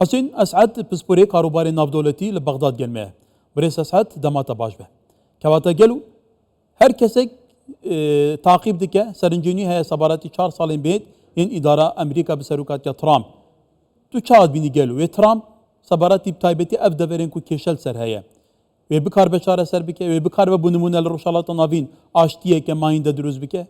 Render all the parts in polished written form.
Husên Es'ed pisporê karûbarên navdewletî li Bexdad gel me ye. Birêz Es'ed dema te baş be. Kewate gel û her kesek taqîb dike serincênî heye sebaretî çar salên bêt yên îdara Amerîka bi serokatiya Trump. Tu çawa dibînî gel û wê Trump sebaretî bi taybetî ev deverên ku kêşe li ser heye wê bikaribe çareser bike, wê bikaribe bo nimûne li Rojhilata Navîn aştiyeke mayînde dirûst bike?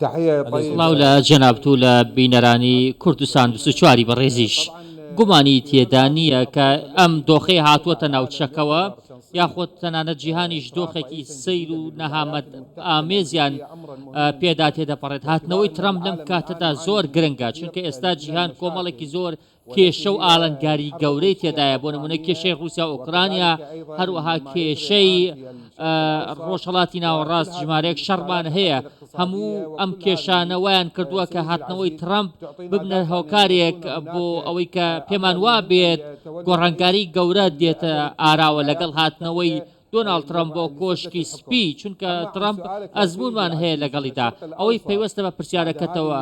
سڵاو لە جەنابت و لە بینەرانی کوردستان 24 بەڕێزیش. گومانی تێدا نییە کە ئەم دۆخەی هاتووەتە ناوچەکەوە یاخود تەنانەت جیهانیش دۆخێکی سەیر و نەهامەت ئامێزیان پێدا تێدەپەڕێت. هاتنەوەی ترەمپ لەم کاتەدا زۆر گرنگە، چونکە ئێستا جیهان کۆمەڵێکی زۆر کێشە و ئالنگاری گەورەی تێدایە، بۆ نمونە کێشەی ڕووسیا و ئۆکرانیا، هەروەها کێشەی ڕۆژهەڵاتی ناوەڕاست، ژمارەیەک شەڕمان هەیە، هەموو ئەم کێشانە وایان کردووە کە هاتنەوەی ترەمپ ببنە هۆکارێک بۆ ئەوەی کە پێمان وابێت گۆڕانکاری گەورە دێتە ئاراوە لەگەڵ هاتنەوەی دۆناڵد ترەمپ بۆ کۆشکی سپی، چونکە ترەمپ ئەزموونمان هەیە لەگەڵیدا. ئەوەی پەیوەستە بە پرسیارەکەتەوە،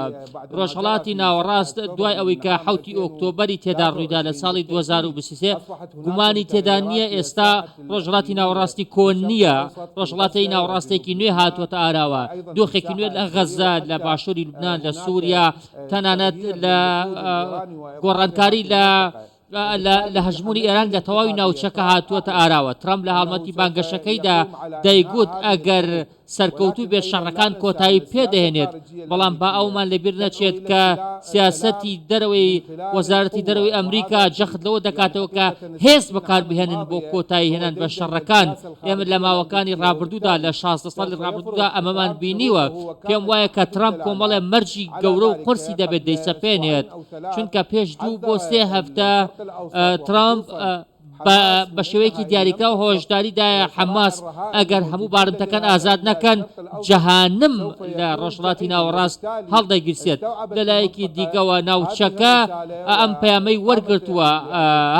ڕۆژهەڵاتی ناوەڕاست دوای ئەوەی کە حەوتی ئۆکتۆبەری تێدا ڕوویدا لە ساڵی 2023، گومانی تێدا نییە ئێستا ڕۆژهەڵاتی ناوەڕاستی کۆن نییە، ڕۆژهەڵاتی ناوەڕاستێکی نوێ هاتووەتە ئاراوە، دۆخێکی نوێ لە غەززە، لە باشووری لوبنان، لە سووریا، تەنانەت لە گۆڕانکاری لە لە هەژموونی ئێران لە تەواوی ناوچەکە هاتووەتە ئاراوە. ترەمپ لە هەڵمەتی بانگەشەکەیدا دەیگوت ئەگەر سەرکەوتوو بێت شەڕەکان کۆتایی پێدەهێنێت، بەڵام با ئەوەمان لەبیر نەچێت کە سیاسەتی دەرەوەی وەزارەتی دەرەوەی ئەمریکا جەخت لەوە دەکاتەوە کە هێز بەکاربهێنن بۆ کۆتاییهێنان بە شەڕەکان. ئێمە لە ماوەکانی ڕابردوودا لە 16 ساڵی ڕابردوودا ئەمەمان بینیوە. پێم وایە کە ترەمپ کۆمەڵێ مەرجی گەورە و قورسی دەبێت دەیسەپێنێت. چونکە پێش دوو بۆ سێ هەفتە ترامپ بە شێوەیەکی دیاریکراو هۆشداری دایە حەماس ئەگەر هەموو بارمتەکان ئازاد نەکەن جەهانم لە ڕۆژهەڵاتی ناوەڕاست هەڵدەگیرسێت لەلایەکی دیکەوە ناوچەکە ئەم پەیامەی وەرگرتووە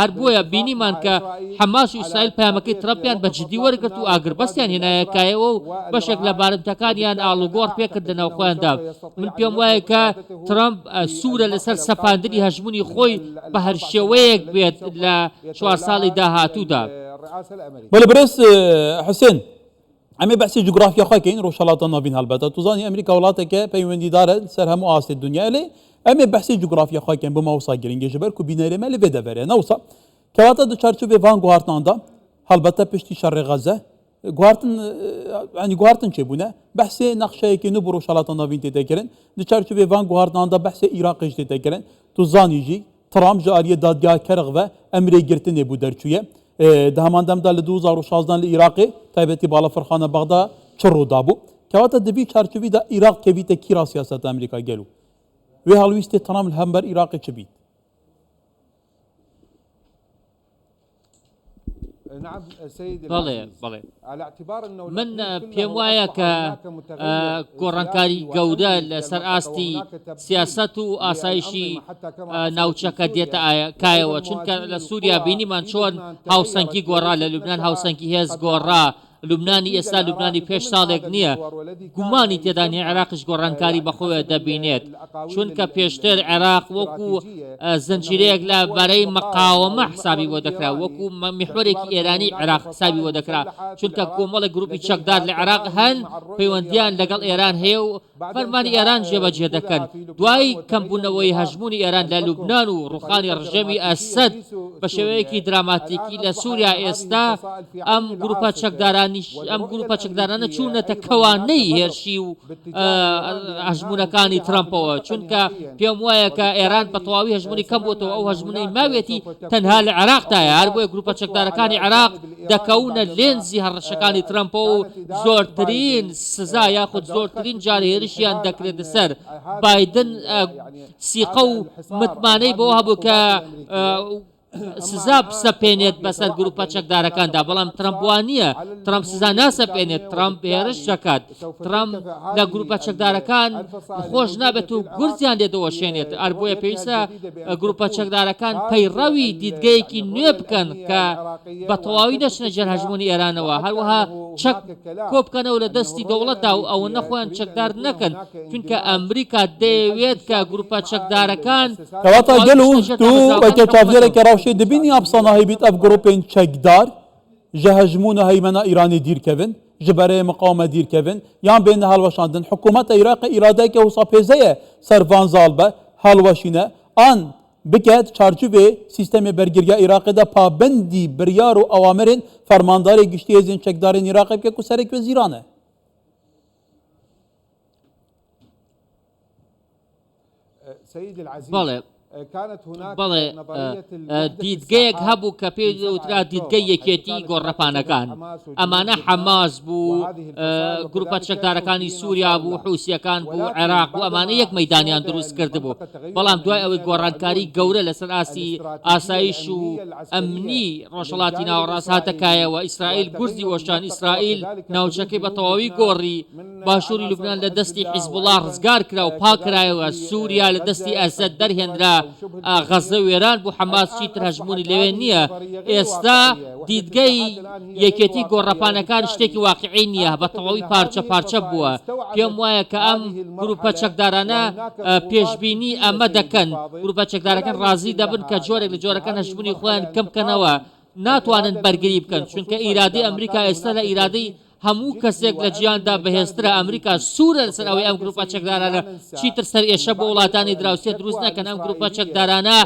هەر بۆیە بینیمان کە حەماس و ئیسرائیل پەیامەکەی ترەمپیان بە جدی وەرگرت و ئاگربەستیان هێنایە کایەوە و بەشێک لە بارمتەکانیان ئاڵوگۆڕ پێکرد لە ناوخۆیاندا من پێم وایە کە ترەمپ سوورە لەسەر سەپاندنی هەژموونی خۆی بە هەر شێوەیەک بێت لە چوار ساڵی داهاتوودا. بەلێ برێز حوسێن ئەمێ بەحسی جوگرافیا خۆی کەین ڕۆژهەڵاتە ناڤین هەڵبەتە تو زانی ئەمریکا وڵاتێکە پەیوەندیدارە سەر هەموو ئاستێ دنیا لێ ئەمێ بەحسی جوگرافیا خۆی کەین بۆ ماوسا گرنگی ژبەر کو بینەرێ مە لە vê deverê نەوسا کەواتە di çarçovê van guhartinan da helbete piştî şerê Xezze Guhartin yanî guhartin çêbûne. Behsê nexşeyekê nû bo Rojhilata Navîn tête kirin. Di çarçovê van guhartinan de behsê Iraqê jî tête kirin. Tu zanî jî Trump ji aliyê Dadgeha Kerx ve emrê girtinê bû derçûye. Di heman dem de li 2016 li Iraqê taybetî balafirxana Bexda çi rû dabû. Kewate di vî çarçovî de Iraq kevîte kîra siyaseta Amerîka gelo? Wê helwîstê Trump li hember Iraqê çi bît? بەڵێ بەڵێ من پێم وایە کە گۆڕانکاری گەورە لەسەر ئاستی سیاست و ئاسایشی ناوچەکە دێتە کایەوە چونکە لە سووریا بینیمان چۆن هاوسەنگی گۆڕا لە لوبناان هاوسەنگی هێز گۆڕا لوبنانی ئێستا لوبنانی پێش ساڵێک نییە، گومانی تێدا نییە عێراقیش گۆڕانکاری بەخۆیەوە دەبینێت، چونکە پێشتر عێراق وەکو زنجیرەیەک لە بەرەی مقاوەمە حسابی بۆ دەکرا، وەکو میحوەرێکی ئێرانی عێراق حسابی بۆ دەکرا، چونکە کۆمەڵێک گروپی چەکدار لە عێراق هەن پەیوەندییان لەگەڵ ئێران هەیە و فەرمانی ئێران جێبەجێ دەکەن. دوای کەمبوونەوەی هەژموونی ئێران لە لوبنان و ڕووخانی ڕژێمی ئەسەد بە شێوەیەکی دراماتیکی لە سووریا، ئێستا ئەم گرووپە چەکدارانیش ئەم گرووپە چەکدارانە چوونەتە کەوانەی هێرشی و هەژموونەکانی ترەمپەوە، چونکە پێم وایە کە ئێران بە تەواوی هەژموونی کەم بۆتەوە، ئەو هەژموونەی ماویەتی تەنها لە عێراقدایە، هەر بۆیە گرووپە چەکدارەکانی عێراق دەکەونە لێنزی هەڕەشەکانی ترەمپەوە و زۆرترین سزا یاخود زۆرترین جار هێرشیان دەکرێتە سەر. بایدن سیقە و متمانەی بەوە هەبوو کە. سزا بسەپێنێت بەسەر گروپە چەکدارەکاندا، بەڵام ترەمپ وا نییە، ترەمپ سزا ناسەپێنێت، ترەمپ هێرش دەکات، ترەمپ لە گروپە چەکدارەکان خۆش نابێت و گورزیان لێ دەوەشێنێت، هەر بۆیە پێویستە گروپە چەکدارەکان پەیڕەوی دیدگەیەکی نوێ بکەن کە بە تەواوی نەچنە ژێر هەژموونی ئێرانەوە، هەروەها چەک کۆبکەنەوە لە دەستی دەوڵەتدا و ئەوەنە خۆیان چەکدار نەکەن، چونکە ئەمریکا دەیەوێت کە گروپە چەکدارەکان کەواتە بە تەواوی گەلو بچنە ژێر تو دامەزراوەکانی وەکە حکومەتەوە. چاڤدێرەکە ڕەوشێ دبینی ئەفسانە هەیبیت ئەڤ گروپێن چەکدار ژە هەژموون و هەیمەنا ئیرانێ دیر کەڤن، ژ بەرەێ مقاومە دیر کەڤن یان بێنە هەڵوەشاندن، حکوومەتە ئیراقێ ئیرادەیەکە وسا پێزەیە سەر ڤان زاڵ بە، هەڵوەشینە، ئان بکە چارچووێ سیستەمێ بەرگرییا ئیراقێ دا پابەندی بریار و ئەوامرێن فەرماندارێ گشتی هێزێن چەکدارێن ئیراقێ بکە کو سەرەک وەزیرانە. بەڵێ بەڵێ دیدگەیەک هەبوو کە پێی دەوترا دیدگەی یەکێتی گۆڕەپانەکان ئەمانە حەماس بوو گروپە چەکدارەکانی سووریا بوو حوسیەکان بوو عێراق بوو ئەمانە یەک مەدانیان دروست کردبوو بەڵام دوای ئەوەی گۆڕانکاری گەورە لەسەر ئاستی ئاسایش و ئەمنی ڕۆژهەڵاتی ناوەڕاست هاتە کایەوە ئیسرائیل گورزی وەشان ئیسرائیل ناوچەکەی بە تەواوی گۆڕی باشووری لوبنان لە دەستی حیزبوڵا ڕزگار کرا و پاکرایەوە، سووریا لە دەستی ئەسەد دەرهێنرا، غەززە وێران بوو، حەماس چیتر هەژموونی لەوێ نییە. ئێستا دیدگەی یەکێتی گۆڕەپانەکان شتێکی واقیعی نییە، بە تەواوی پارچە پارچە بووە. پێم وایە کە ئەم گرووپە چەکدارانە پێشبینی ئەمە دەکەن، گرووپە چەکدارەکان ڕازی دەبن کە جۆرێک لە جۆرەکان هەژموونی خۆیان کەم بکەنەوە، ناتوانن بەرگری بکەن، چونکە ئیرادەی ئەمریکا ئێستا لە ئیرادەی هەموو کەسێک لە جیهاندا بەهێزترە، ئەمریکا سوورە لەسەر ئەوەی ئەم گروپە چەکدارانە چیتر سەرئێشە بۆ وڵاتانی دراوسێ دروست نەکەن، ئەم گروپە چەکدارانە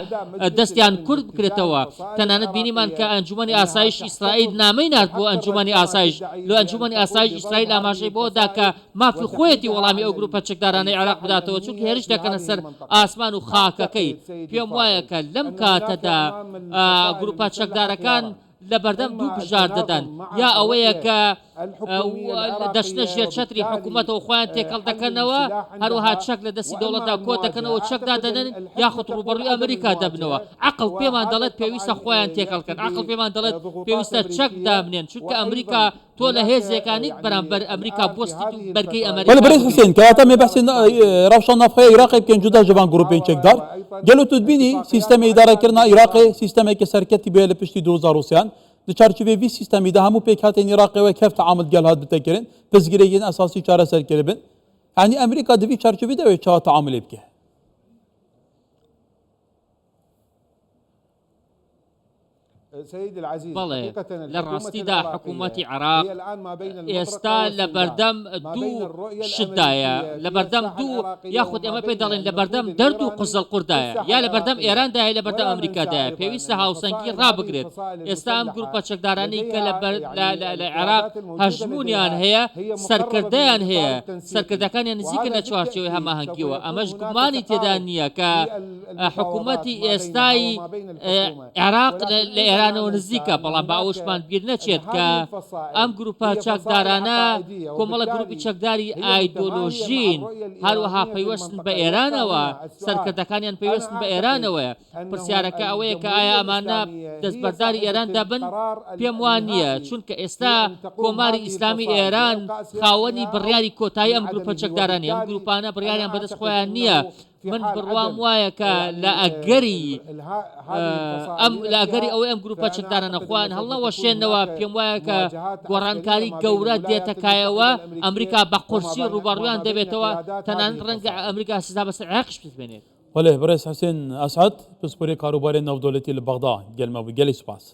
دەستیان کورت بکرێتەوە، تەنانەت بینیمان کە ئەنجومەنی ئاسایش ئیسرائیل نامەی نارد بۆ ئەنجومەنی ئاسایش، لە ئەنجومەنی ئاسایش ئیسرائیل ئاماژەی بەوە دا کە مافی خۆیەتی وەڵامی ئەو گروپە چەکدارانەی عێراق بداتەوە چونکە هێرش دەکەنە سەر ئاسمان و خاکەکەی، پێم وایە کە لەم کاتەدا گروپە چەکدارەکان لەبەردەم دوو بژاردەدان، یا ئەوەیە کە دەچنە ژێر چەتری حکوومەتەوە خۆیان تێکەڵ دەکەنەوە، هەروەها چەک لە دەستی دەوڵەتدا کۆ دەکەنەوە و چەک دادەنێن، یاخود ڕووبەڕووی ئەمریکا دەبنەوە. عەقڵ پێمان دەڵێت پێویستە خۆیان تێکەڵ کەن، عەقڵ پێمان دەڵێت پێویستە چەک دابنێن، چونکە ئەمریکا تۆ لە هێزێکا نیت بەرامبەر ئەمریکا بوەستیت و بەرگەی بەلێ ئەمریکا بەرێز بگریت. حوسێن کەواتە مێ بەحسێ رەوشا ناوخۆی ئیراقێ بکەین جودا ژ ڤان گروپێن چەکدار گەلۆ تو دبینی سیستەمێ ئیدارەکردنا ئیراقێ سیستەمێکێ سەرکەتی بویە لە پشتی 2003 د چارچووێ ڤی سیستەمی دا هەموو پێکهاتێن ئیراقێ وەک هەڤ تەعامول گەل هات بتە کرن پرسگرێکێن ئەساسی چارەسەر کربن یانی ئەمریکا د ڤی چارچووێ دا وێ چاوا تەعامولێ بکێ؟ بەڵێ، لە ڕاستیدا حکوومەتی عێراق ئێستا لە بەردەم دوو شتدایە، لە بەردەم دوو یاخود ئێمە پێی دەڵێن لە بەردەم دەرد و قوزەڵقوردایە، یا لە بەردەم ئێراندایە لە بەردەم ئەمریکادایە، پێویستە هاوسەنگی ڕابگرێت. ئێستا ئەم گرووپە چەکدارانەی کە لە عێراق هەژموونیان هەیە، سەرکردەیان هەیە، سەرکردەکانیان نزیکن لە چوارچێوەی هەماهەنگییەوە، ئەمەش گومانی تێدا نییە کە حکوومەتی ئێستای عێراق لە ئێرانەوە نزیکە، بەڵام با ئەوەشمان بیر نەچێت کە ئەم گروپە چەکدارانە کۆمەڵە گروپی چەکداری ئایدۆلۆژین، هەروەها پەیوەستن بە ئێرانەوە، سەرکردەکانیان پەیوەستن بە ئێرانەوەیە. پرسیارەکە ئەوەیە کە ئایا ئەمانە دەستبەرداری ئێران دەبن؟ پێم وا نییە، چونکە ئێستا کۆماری ئیسلامی ئێران خاوەنی بڕیاری کۆتایی ئەم گروپە چەکدارانەیە، ئەم گروپانە بڕیاریان بەدەست خۆیان نییە، من بڕوام وایە کە لە ئەگەری ئەم لە ئەگەری ئەوەی ئەم گروپە چەکدارانە خۆیان هەڵنەوەشێنەوە پێم وایە کە گۆڕانکاری گەورە دێتە کایەوە ئەمریکا بە قورسی ڕووبەڕوویان دەبێتەوە تەنانەت ڕەنگە ئەمریکا سزا بەسەر عێراقیش بسەپێنێت. بەڵێ بەڕێز حسێن ئەسعەد پسپۆرێ کاروبارێ ناودەولەتی لە بەغدا گەل مە بوو گەلێ سوپاس.